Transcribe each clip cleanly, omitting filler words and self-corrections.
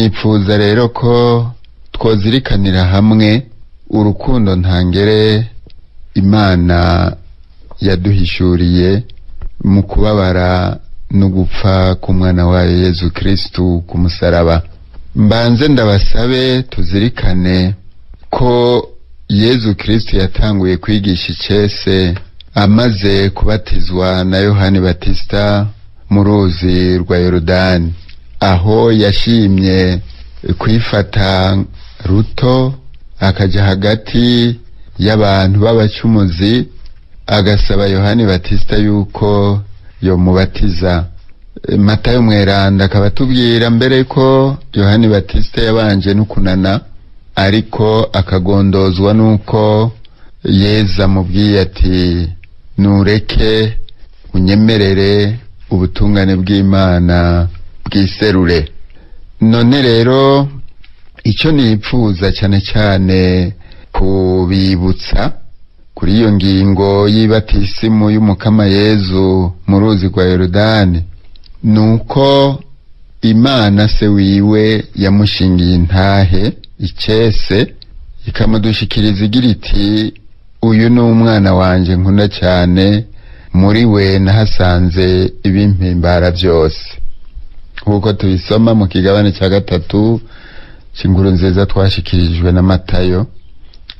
Nipfuza rero ko twozirikanira hamwe urukundo ntangere Imana yaduhishuriye mu kubabara no gupfa k'umwana wayo Yezu Kristu ku musaraba. Mbanze ndabasabe tuzirikane ko Yezu Kristu yatanguye kwigisha icese amaze kubatizwa na Yohani Batista mu ruzi rwa Yorodani, aho yashimye kwifata ruto akaja hagati y'abantu b'abacumuzi, agasaba Yohani Batista yuko yomubatiza. Matayo mweranda akaba atubwira mbere ko Yohani Batista yabanje n'ukunana, ariko akagondozwa nuko Yezu amubwiye ati nureke unyemerere ubutungane bw'Imana bwiserure. None rero icyo nipfuza cyane cyane kubibutsa kuri iyo ngingo y'ibatisimu y'umukama Yezu mu ruzi rwa Yorodani, nuko Imana se wiwe yamushingiye intahe icese, ikamudushikiriza igira iti uyu ni umwana wanje nkunda cyane, muri we nahasanze ibimpimbara byose. Nkuko tubisoma mu kigabane cya 3 cy'inkuru nziza twashikirijwe na Matayo,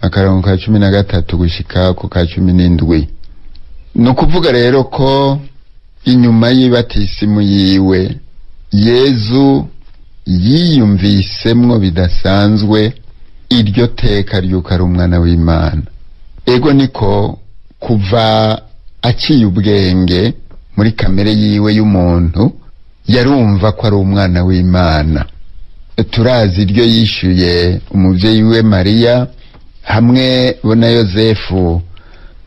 akarongo ka 13 gushika ku ka 17. Ni ukuvuga rero ko inyuma y'ibatisimu yiwe Yezu yiyumvisemwo bidasanzwe iryo teka ry'uko ari umwana w'Imana. Ego niko kuva aciye ubwenge muri kamere yiwe y'umuntu yarumva ko ari umwana w'Imana. Turazi iryo yishuye umuvyeyi we Mariya hamwe bo na Yozefu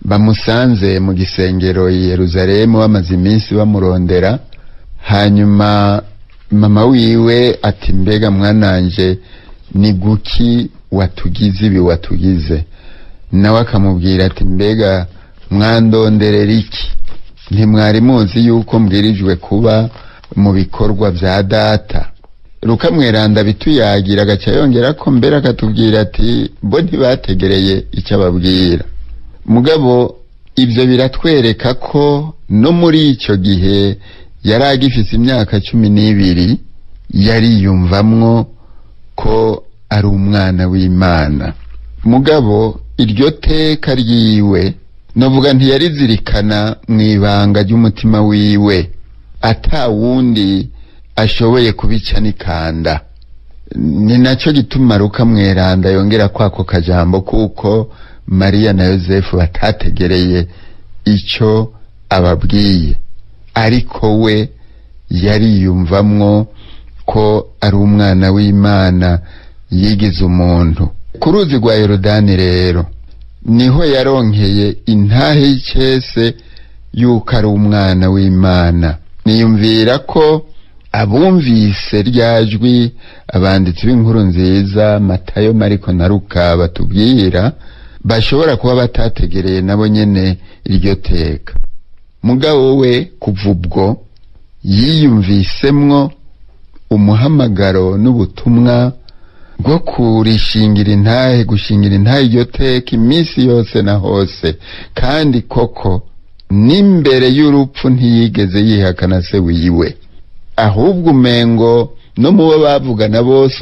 bamusanze mu gisengero i Yerusalemu bamaze iminsi bamurondera. Hanyuma mama wiwe ati mbega mwananje ni guki watugize ibi watugize? Nawe akamubwira ati mbega mwandonderera iki? Ntimwari muzi yuko mbwirijwe kuba mu bikorwa vya data? Luka mweranda bituyagira agaca yongera ko mbere akatubwira ati bo ntibategereye icyo ababwira. Mugabo ibyo biratwereka ko no muri icyo gihe yari agifise imyaka 12 yariyumvamwo ko ari umwana w'Imana. Mugabo iryo teka ryiwe novuga ntiyarizirikana mu ibanga ry'umutima wiwe, ata wundi ashoboye kubica n'ikanda. Ni nacyo gituma Luka mweranda yongera kwako kajambo, kuko Mariya na Yozefu batategereye icyo ababwiye, ariko we yariyumvamwo ko ari umwana w'Imana yigize umuntu. Ku ruzi rwa Yorodani rero niho yaronkeye intahe y'icese yuko ari umwana w'Imana. Niyumvira ko abumvise rya jwi abanditsi b'inkuru nziza Matayo, Mariko na Luka batubwira bashobora kuba batategereye nabo nyene iryo teka. Mugabo we kuva ubwo yiyumvisemwo umuhamagaro n'ubutumwa bwo kurishingira intahe, gushingira intahe iryo teka iminsi yose na hose. Kandi koko n'imbere y'urupfu ntiyigeze yihakana se wiwe, ahubwo umengo no mubo bavugana bose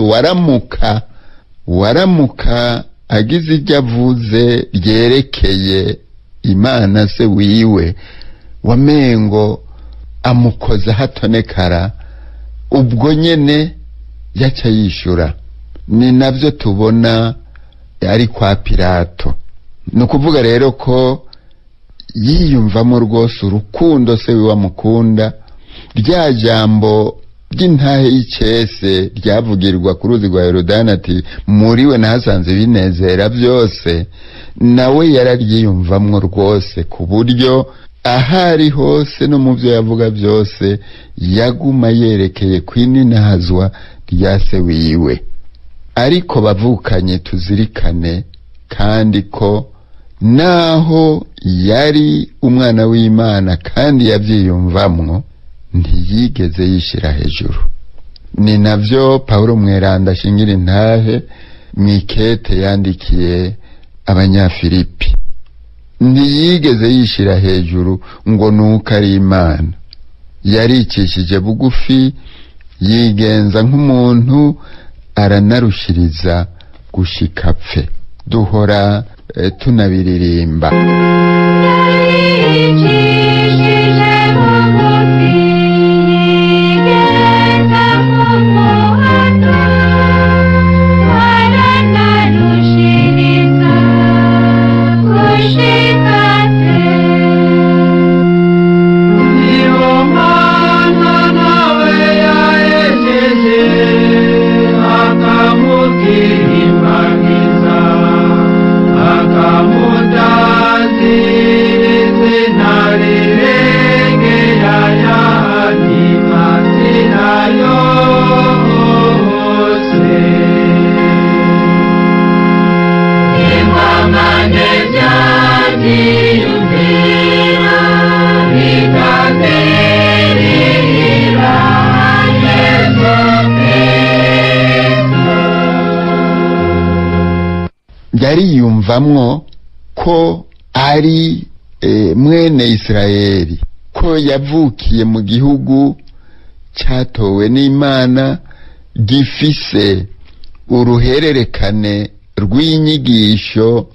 waramuka agize ibyo avuze ryerekeye Imana se wiwe, wamengo amukoza hatonekara, ubwo nyene yaca yishura. Ni navyo tubona ari kwa Pilato. Ni ukuvuga rero ko yiyumvamo rwose urukundo se wiwe amukunda. Rya jambo ry'intahe y'icese ryavugirwa ku ruzi rwa Yorodani ati muri we nahasanze binezera byose, nawe yararyiyumvamwo rwose, ku buryo ahari hose no mu byo yavuga byose yaguma yerekeye kwininahazwa rya se wiwe. Ariko bavukanye tuzirikane kandi ko naho yari umwana w'Imana kandi yavyiyumvamwo, ntiyigeze yishira hejuru. Ni navyo Paulo Mweranda ashingira intahe mw'ikete yandikiye Abanyafilipi. Ntiyigeze yishira hejuru ngo nuko ari Imana, yaricishije bugufi, yigenza nk'umuntu, aranarushiriza gushika apfe. Duhora tunabiririmba. Yaricishije bugufi, yigenza nk'umuntu, aranarushiriza gushika apfe. Niyo Mana nawe yahejeje akamugihimbagiza, akamutazira izina rirengera ayandi mazina yose. Ikwamane vyaziyumvira, bikaberera Yesu Kristo. Yariyumvamwo ko ari mwene Isirayeli, ko yavukiye mu gihugu cyatowe n'Imana, gifise uruhererekane rw'inyigisho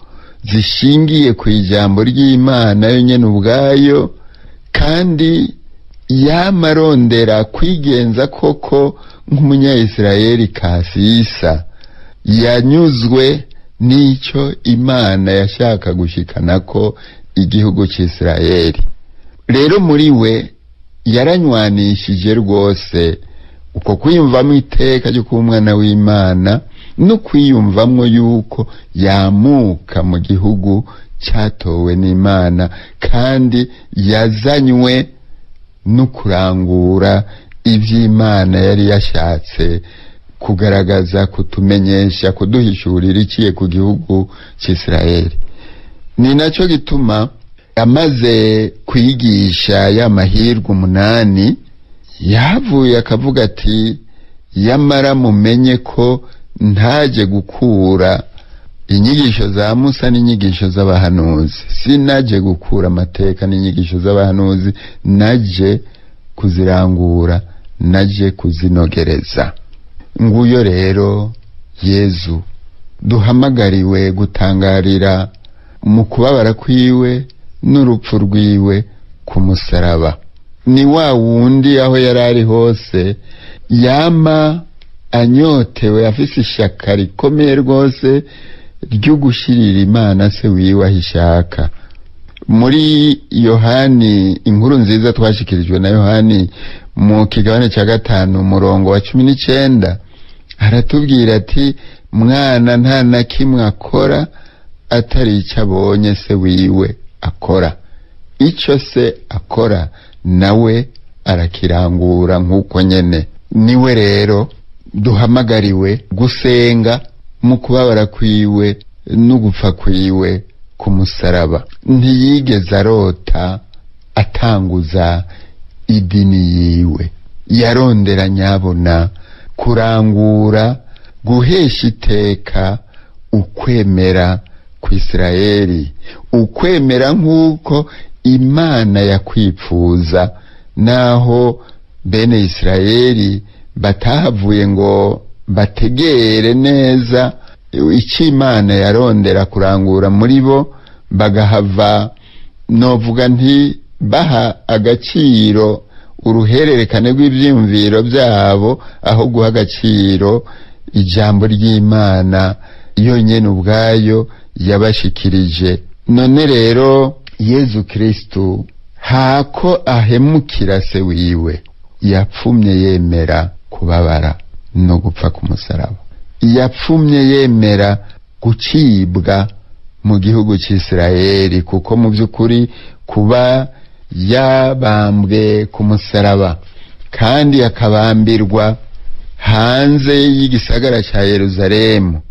zishingiye ku ijambo ry'Imana yo nyene ubwayo, kandi yamarondera kwigenza koko nk'umunyayisirayeli kasisa yanyuzwe n'icyo Imana yashaka gushikanako igihugu c'Isirayeli. Rero muri we yaranywanishije rwose uko kwiyumvamo iteka ryo kuba umwana w'Imana no kwiyumvamwo yuko yamuka mu gihugu cyatowe n'Imana, kandi yazanywe no kurangura ivy'Imana yari yashatse kugaragaza, kutumenyesha, kuduhishurira iciye ku gihugu c'Isirayeli. Ni naco gituma amaze kwigisha ya mahirwe 8 yahavuye akavuga ati yamara mumenye ko ntaje gukura inyigisho za Musa n'inyigisho z'abahanuzi, sinaje gukura amateka n'inyigisho z'abahanuzi, naje kuzirangura, naje kuzinogereza. Nguyo rero Yezu duhamagariwe gutangarira mu kubabara kwiwe n'urupfu rwiwe ku musaraba. Ni wa wundi aho yari ari hose yama anyotewe, afise ishaka rikomeye rwose ryo gushirira Imana se wiwe aho ishaka. Muri Yohani, inkuru nziza twashikirijwe na Yohani mu kigabane cya 5 umurongo wa 19, aratubwira ati mwana nta na kimwe akora atari icyo abonye se wiwe akora, icyo se akora nawe arakirangura nk'uko nyene. Niwe rero duhamagariwe gusenga mu kubabara kwiwe no gupfa kwiwe ku musaraba. Ntiyigeze arota atanguza idini yiwe, yarondera nyabona kurangura, guhesha iteka ukwemera ku Isirayeli, ukwemera nk'uko Imana yakwipfuza, naho bene Isirayeli batahavuye ngo bategere neza icyo Imana yarondera kurangura muri bo, bagahava novuga nti baha agaciro uruhererekane rw'ivyiyumviro byabo aho guha agaciro ijambo ry'Imana yonyene ubwayo yabashikirije. None rero Yezu Kristu hako ahemukira se wiwe, yapfumye yemera kubabara no gupfa ku musaraba, yapfumye yemera gucibwa mu gihugu c'Isirayeli, kuko mu by'ukuri kuba yabambwe ku musaraba kandi akabambirwa hanze y'igisagara ca Yerusalemu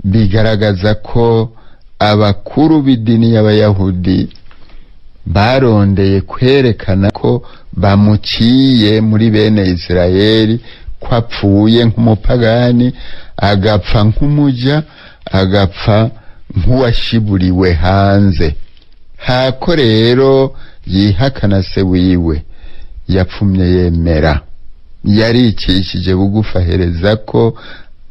bigaragaza ko abakuru b'idini y'Abayahudi barondeye kwerekana ko bamuciye muri bene Isirayeli ko apfuye nk'umupagani, agapfa nk'umuja, agapfa nk'uwashiburiwe hanze. Hako rero yihakana se wiwe, yapfumye yemera, yaricishije bugufi ahereza ko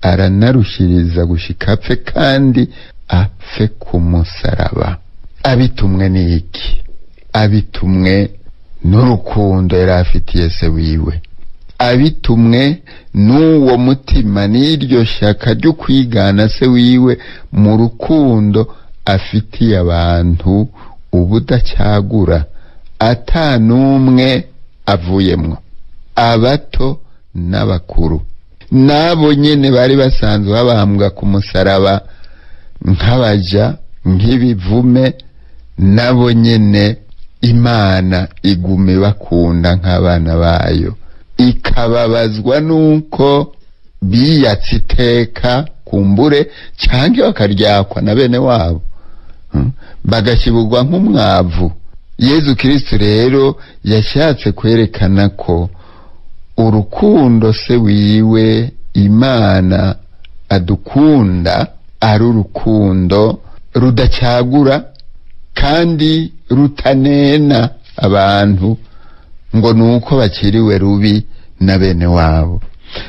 aranarushiriza gushika apfe, kandi apfe ku musaraba. Abitumwe n'iki? Abitumwe n'urukundo yari afitiye se wiwe, abitumwe n'uwo mutima n'iryo shyaka ryo kwigana se wiwe mu rukundo afitiye abantu ubudacyagura, ata n'umwe avuyemwo, abato n'abakuru, n'abo nyene bari basanzwe babambwa ku musaraba nk'abaja, nk'ibivume, nabo nyene Imana igume bakunda nk'abana bayo, ikababazwa nuko biyatse iteka kumbure canke bakaryakwa na bene wabo, bagashyibugwa nk'umwavu. Yezu Kristo rero yashatse kwerekana ko urukundo se wiwe Imana adukunda ari urukundo rudacyagura kandi rutanena abantu ngo nuko bakiriwe rubi na bene wabo.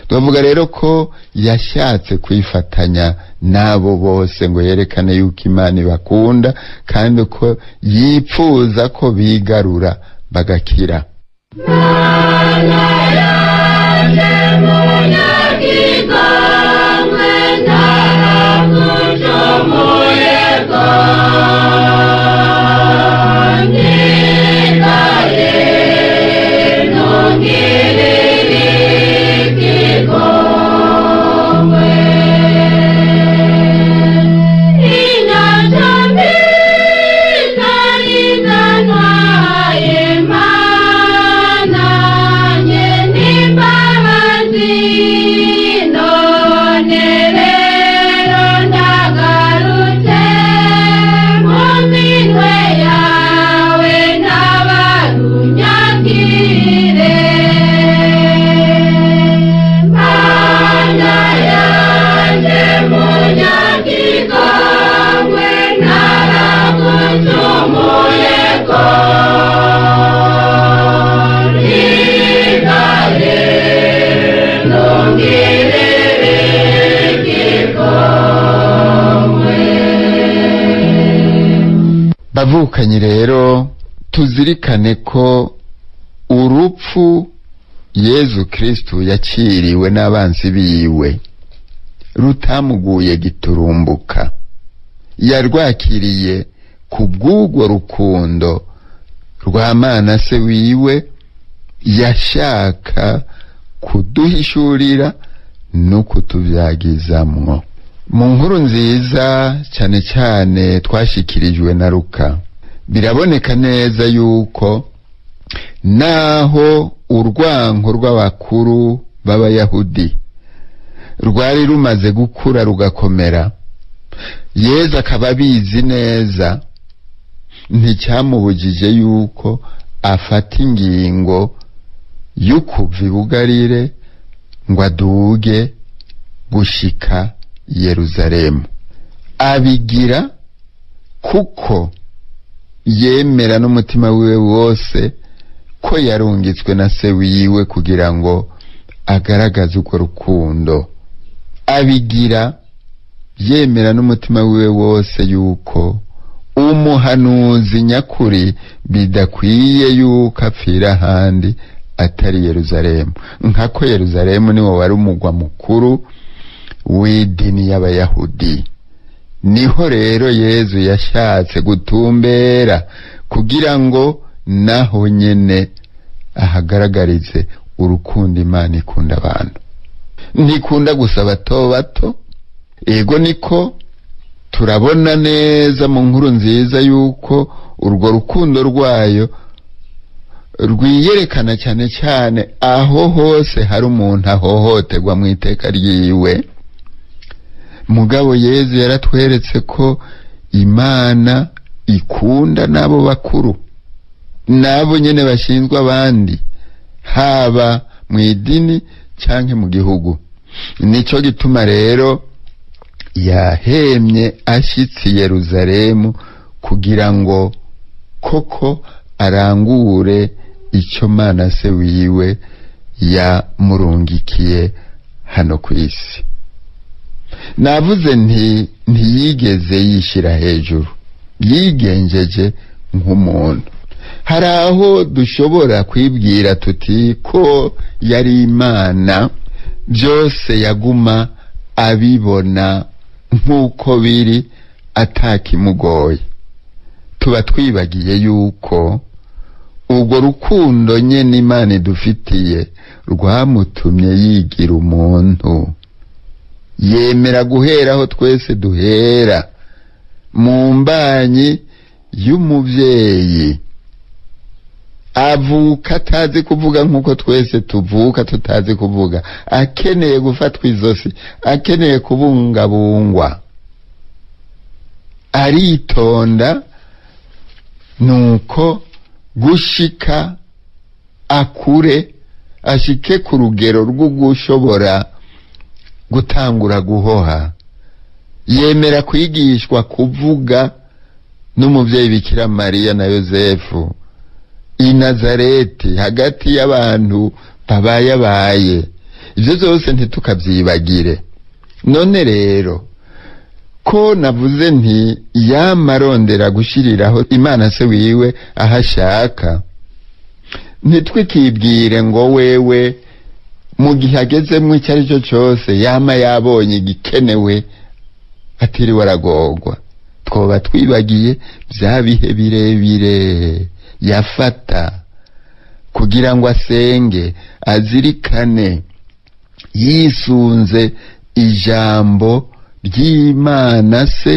Tuvuga rero ko yashatse kwifatanya nabo bose ngo yerekane yuko Imana ibakunda kandi ko yipfuza ko bigarura bagakira. Mana yanje munyakigongwe, naragucumuyeko, nkigaye ntungirire ikigongwe. Inyanja mbi zari Mana nyen'imbabazi, none rero ndagarutse mu minwe yawe, ntabarunyakire. Mana yanje munyakigongwe, naragucumuyeko, nkigaye ntungirire ikigongwe. Bavukanyi rero tuzirikane ko urupfu Yezu Kristo yakiriwe n'abanzi biwe rutamuguye giturumbuka, yarwakiriye ku bw'urwo rukundo rwa Mana se wiwe yashaka kuduhishurira no kutuvyagizamwo. Mu nkuru nziza cyane cyane twashikirijwe na Luka, biraboneka neza yuko naho urwanko rw'abakuru b'Abayahudi rwari rumaze gukura rugakomera, Yezu akaba abizi neza, nticyamubujije yuko afata ingingo yo kuva i Bugarire ngo aduge gushika Yeruzalemu. Abigira kuko yemera n'umutima wiwe wose ko yarungitswe na se wiwe kugira ngo agaragaze urwo rukundo. Abigira yemera n'umutima wiwe wose yuko umuhanuzi nyakuri bidakwiye yuko apfira ahandi atari Yeruzalemu, nkako Yeruzalemu niwo wari umugwa mukuru w'idini y'Abayahudi. Niho rero Yezu yashatse gutumbera kugira ngo naho nyene ahagaragarize urukundo Imana ikunda abantu. Ntikunda gusa bato bato, ego niko turabona neza mu nkuru nziza yuko urwo rukundo rwayo rwiyerekana cyane cyane aho hose hari umuntu ahohoterwa mu iteka ryiwe. Mugabo Yezu yaratweretse ko Imana ikunda n'abo bakuru, n'abo nyene bashinzwe abandi, haba mu idini canke mu gihugu. Nico gituma rero yahemye ashitse i Yerusalemu kugira ngo koko arangure icyo Mana se wiwe yamurungikiye hano ku isi. Navuze nti ntiyigeze yishyira hejuru, yigenjeje nk'umuntu. Hari aho dushobora kwibwira tuti ko yari Imana, byose yaguma abibona nk'uko biri atakimugoye. Tuba twibagiye yuko urwo rukundo nyene Imana idufitiye rwamutumye yigira umuntu, yemera guhera aho twese duhera, mu mbanyi y'umuvyeyi, avuka atazi kuvuga nk'uko twese tuvuka tutazi kuvuga, akeneye gufatwa izosi, akeneye kubungabungwa, aritonda nuko gushika akure, ashike ku rugero rwo gushobora gutangura guhoha. Yemera kwigishwa kuvuga n'umuvyeyi Bikira Mariya na Yozefu i Nazareti, hagati y'abantu babayabaye. Ivyo vyose ntitukavyibagire. None rero ko navuze nti yamarondera gushiriraho Imana se wiwe ahashaka, ntitwikibwire ngo wewe mu gihe agezemwo icyo ari cyo cyose yama yabonye igikenewe atiriwe aragorwa. Twoba twibagiye bya bihe birebire yafata kugira ngo asenge, azirikane yisunze ijambo ry'Imana se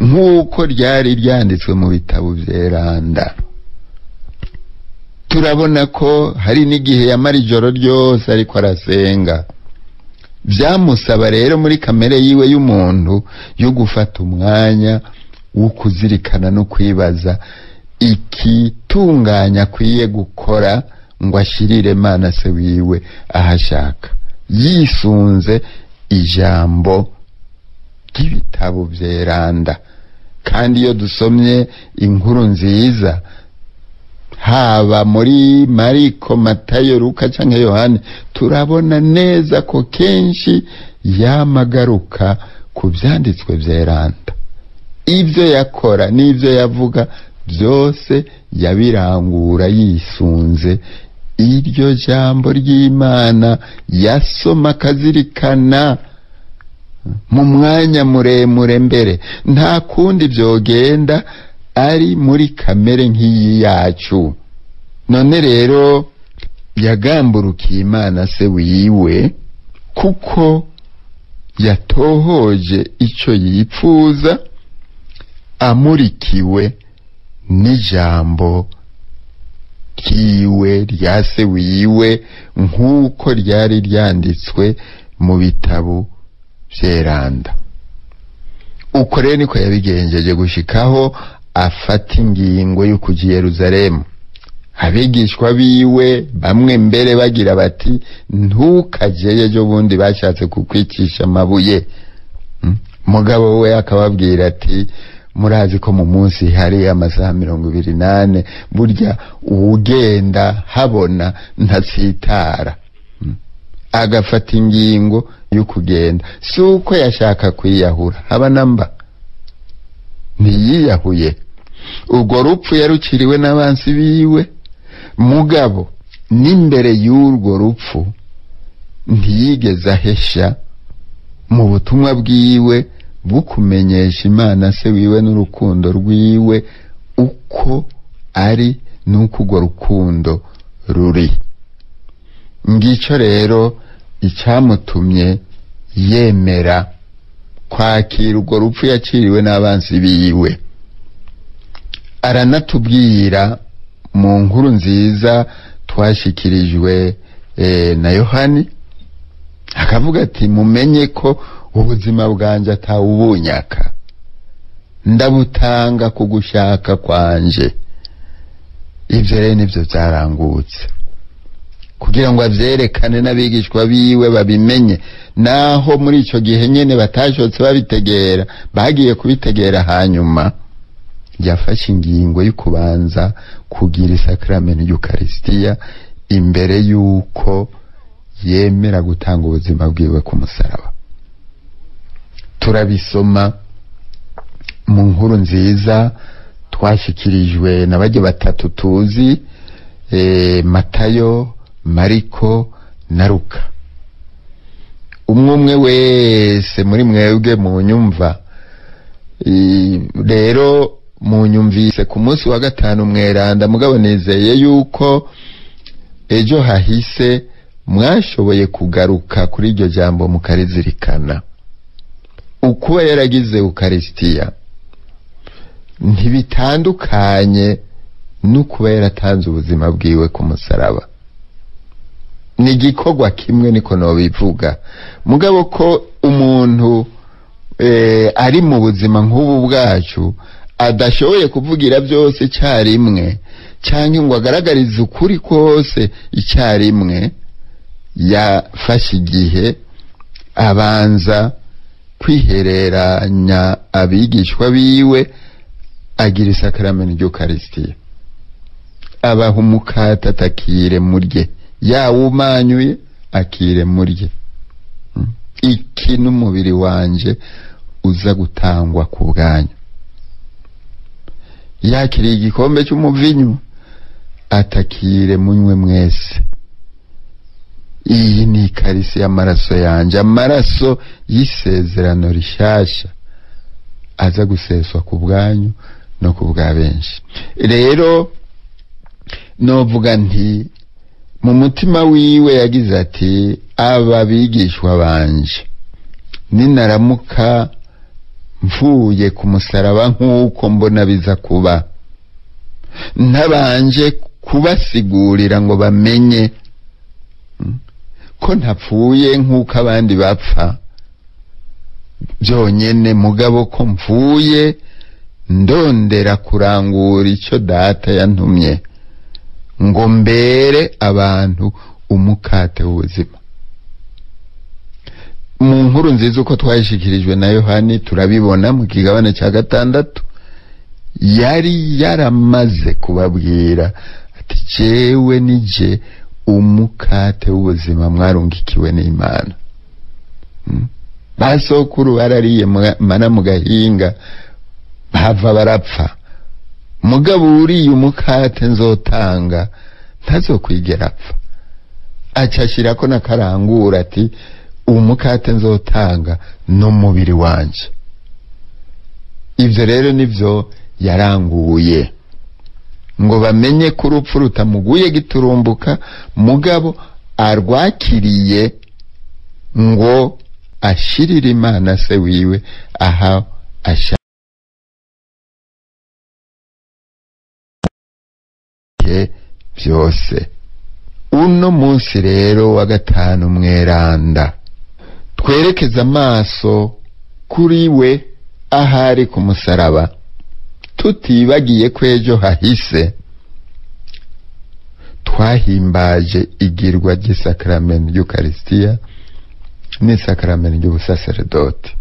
nk'uko ryari ryanditswe mu bitabo vyeranda. Turabona ko hari n'igihe yamara ijoro ryose ariko arasenga. Byamusaba rero muri kamere yiwe y'umuntu yo gufata umwanya wo kuzirikana no kwibaza ikitunganya akwiye gukora ngo ashirire Mana se wiwe ahashaka, yisunze ijambo ry'ibitabo vyeranda. Kandi iyo dusomye inkuru nziza haba muri Mariko, Matayo, Luka canke Yohane, turabona neza ko kenshi yamagaruka ku vyanditswe vyeranda. Ivyo yakora n'ivyo yavuga byose yabirangura yisunze iryo jambo ry'Imana yasoma akazirikana mu mwanya muremure. Mbere nta kundi vyogenda ari muri kamere nk'iyi yacu. None rero yagamburukiye Imana se wiwe kuko yatohoje ico yipfuza amurikiwe n'ijambo ryiwe rya se wiwe nk'uko ryari ryanditswe mu bitabo vyeranda. Uko rero niko yabigenjeje gushikaho afata ingingo yo kuja i Yerusalemu. Abigishwa biwe bamwe mbere bagira bati ntukajeyo, ejo bundi bashatse kukwicisha amabuye. Mugabo we akababwira ati murazi ko mu munsi hari amasaha 24, burya uwugenda habona ntatsitara. Agafata ingingo yo kugenda. Si uko yashaka kwiyahura, haba namba ntiyiyahuye. Urwo rupfu yaruciriwe n'abansi biwe, mugabo n'imbere y'urwo rupfu ntiyigeze ahesha mu butumwa bwiwe bwo kumenyesha Imana se wiwe n'urukundo rwiwe uko ari n'uko urwo rukundo ruri. Ngico rero icyamutumye yemera kwakira urwo rupfu yaciriwe n'abansi biwe. Aranatubwira mu nkuru nziza twashikirijwe na Yohani, akavuga ati mumenye ko ubuzima bwanje atawubunyaka, ndabutanga ku gushaka kwanje. Ivyo rero nivyo vyarangutse. kugira ngo avyerekane n'abigishwa biwe babimenye. Naho muri ico gihe nyene batashotse babitegera, bagiye kubitegera hanyuma. Yafashe ingingo yo kubanza kugira isakramento y'Ukaristiya imbere yuko yemera gutanga ubuzima bwiwe ku musaraba. Turabisoma mu nkuru nziza twashikirijwe na bajye batatu tuzi, Matayo, Mariko na Luka. Umwe wese muri mwebwe mu nyumva rero munyumvise ku munsi wa gatanu mweranda, mugabo nizeye yuko ejo hahise mwashoboye kugaruka kuri iryo jambo mukarizirikana. Ukuba yaragize Ukaristiya ntibitandukanye n'ukuba yaratanze ubuzima bwiwe ku musaraba. Ni igikorwa kimwe, niko nobivuga. Mugabo ko umuntu ari mu buzima nk'ubu bwacu adashoboye kuvugira byose icyarimwe, cyangwa ngo agaragarize ukuri kose icyarimwe, yafashe igihe abanza kwihereranya abigishwa biwe, agira isakramento ry'Ukaristiya, abaha umukate atakire murye, yawumanyuye akire murye, iki n'umubiri wanje uza gutangwa ku bwanyu. Yakiriye igikombe cy'umuvinyu atakire munywe mwese, iyi ni ikarisi y'amaraso yanje, amaraso y'isezerano rishasha aza guseswa ku bwanyu no ku bwa benshi. Rero novuga nti mu mutima wiwe yagize ati aba bigishwa banje ninaramuka mvuye ku musaraba nk'uko mbona biza kuba, ntabanje kubasigurira ngo bamenye ko ntapfuye nk'uko abandi bapfa byonyene, mugabo ko mvuye ndondera kurangura icyo data yantumye, ngo mbere abantu umukate w'ubuzima. Mu nkuru nziza uko twayishikirijwe na Yohani turabibona mu kigabane cya 6, yari yaramaze kubabwira ati jewe nije umukate w'ubuzima mwarungikiwe n'Imana. Basokuru barariye mana mu gahinga bava barapfa, mugabo uriye umukate nzotanga ntazokwigera apfa. Acashirako nakarangura ati umukate nzotanga n'umubiri wanje. Ivyo rero nivyo yaranguye ngo bamenye ko urupfu rutamuguye giturumbuka, mugabo arwakiriye ngo ashirire Imana se wiwe aha ashake byose. Uno munsi rero wa gatanu mweranda twerekeza amaso kuri we ahari ku musaraba, tutibagiye ko ejo hahise twahimbaje igirwa ry'isakramento ry'Ukaristiya n'isakramento ry'ubusaseredoti,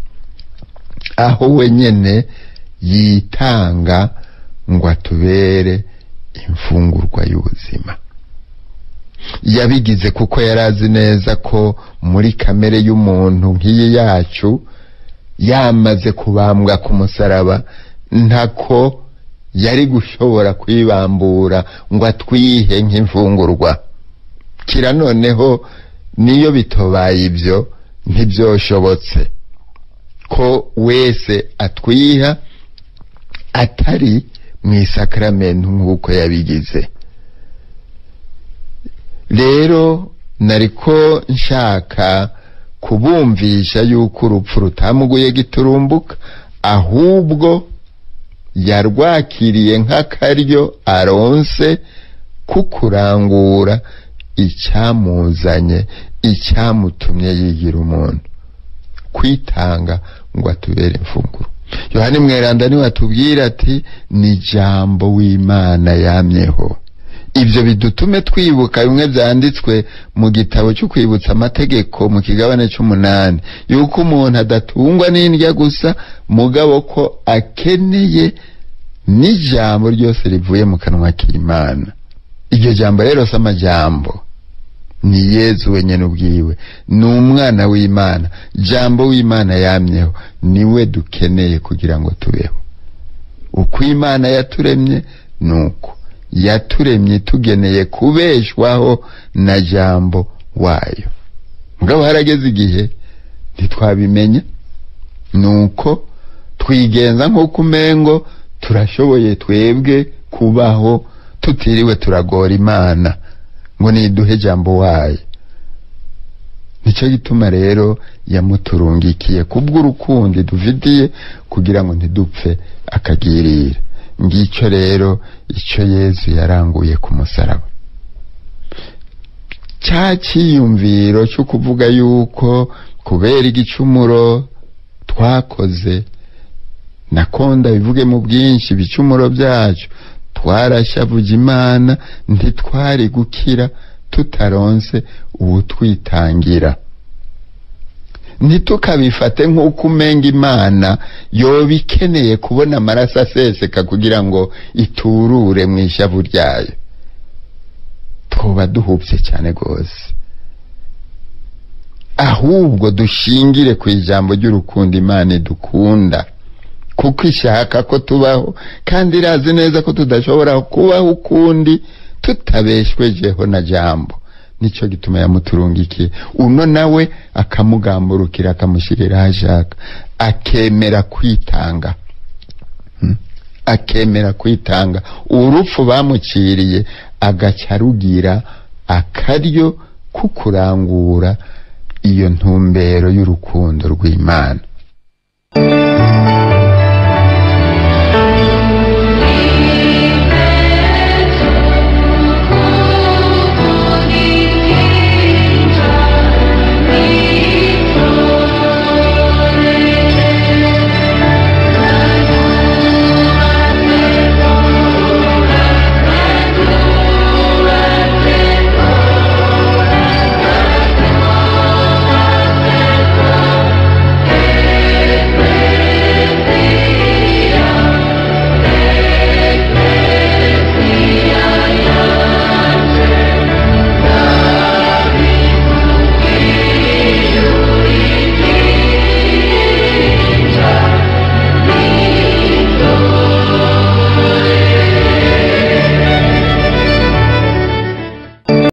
aho wenyene yitanga ngo atubere imfungurwa y'ubuzima. Yabigize kuko yarazi neza ko muri kamere y'umuntu nk'iyi yacu yamaze kubambwa ku musaraba, ntako yari gushobora kwibambura ngo atwihe nk'imfungurwa. Kira noneho niyo bitobaye ibyo ntibyoshobotse ko wese atwiha atari mu isakramento nk'uko yabigize. Rero nariko nshaka kubumvisha yuko urupfu rutamuguye giturumbuka, ahubwo yarwakiriye nk'akaryo aronse kukurangura icyamuzanye, icyamutumye yigira umuntu, kwitanga ngo atubere imfunguro. Yohani mweranda niwe atubwira ati ni jambo w'Imana yamyeho. Ibyo bidutume twibuka bimwe byanditswe mu gitabo cyo kwibutsa amategeko mu kigabane c'umunani, yuko umuntu adatungwa n'indya gusa, mugabo ko akeneye n'ijambo ryose rivuye mu kanwa k'Imana. Iryo jambo rero si amajambo, ni Yezu wenyene ubwiwe, ni umwana w'Imana, jambo w'Imana yamyeho, niwe dukeneye kugira ngo tubeho. Uko Imana yaturemye nuko yaturemye tugeneye kubeshwaho na jambo wayo. Mugabo harageze igihe ntitwabimenya, nuko twigenza nk'uko umengo turashoboye twebwe kubaho tutiriwe turagora Imana ngo niduhe jambo wayo. Nicyo gituma rero yamuturungikiye kubw'urukundo dufitiye, kugira ngo ntidupfe akagirira. Ngicyo rero icyo Yezu yaranguye ku musaraba. Cya cyiyumviro cyo kuvuga yuko kubera igicumuro twakoze, nakonda bivuge mu bwinshi ibicumuro byacu, twarashavuje Imana, ntitwari gukira tutaronse uwutwitangira. Ntitukabifate nk'uko umenga Imana yoba ikeneye kubona amaraso aseseka kugira ngo iturure mu ishavu ryayo. Twoba duhubye cyane rwose. Ahubwo dushingire ku ijambo ry'urukundo Imana idukunda, kuko ishaka ko tubaho, kandi irazi neza ko tudashobora kubaho ukundi tutabeshwejeho na jambo. Nicyo gituma yamuturungikiye uno, nawe akamugamburukira, akamushyirira aho ashaka, akemera kwitanga. Akemera kwitanga urupfu bamuciriye, agaca rugira akaryo kukurangura iyo ntumbero y'urukundo rw'Imana.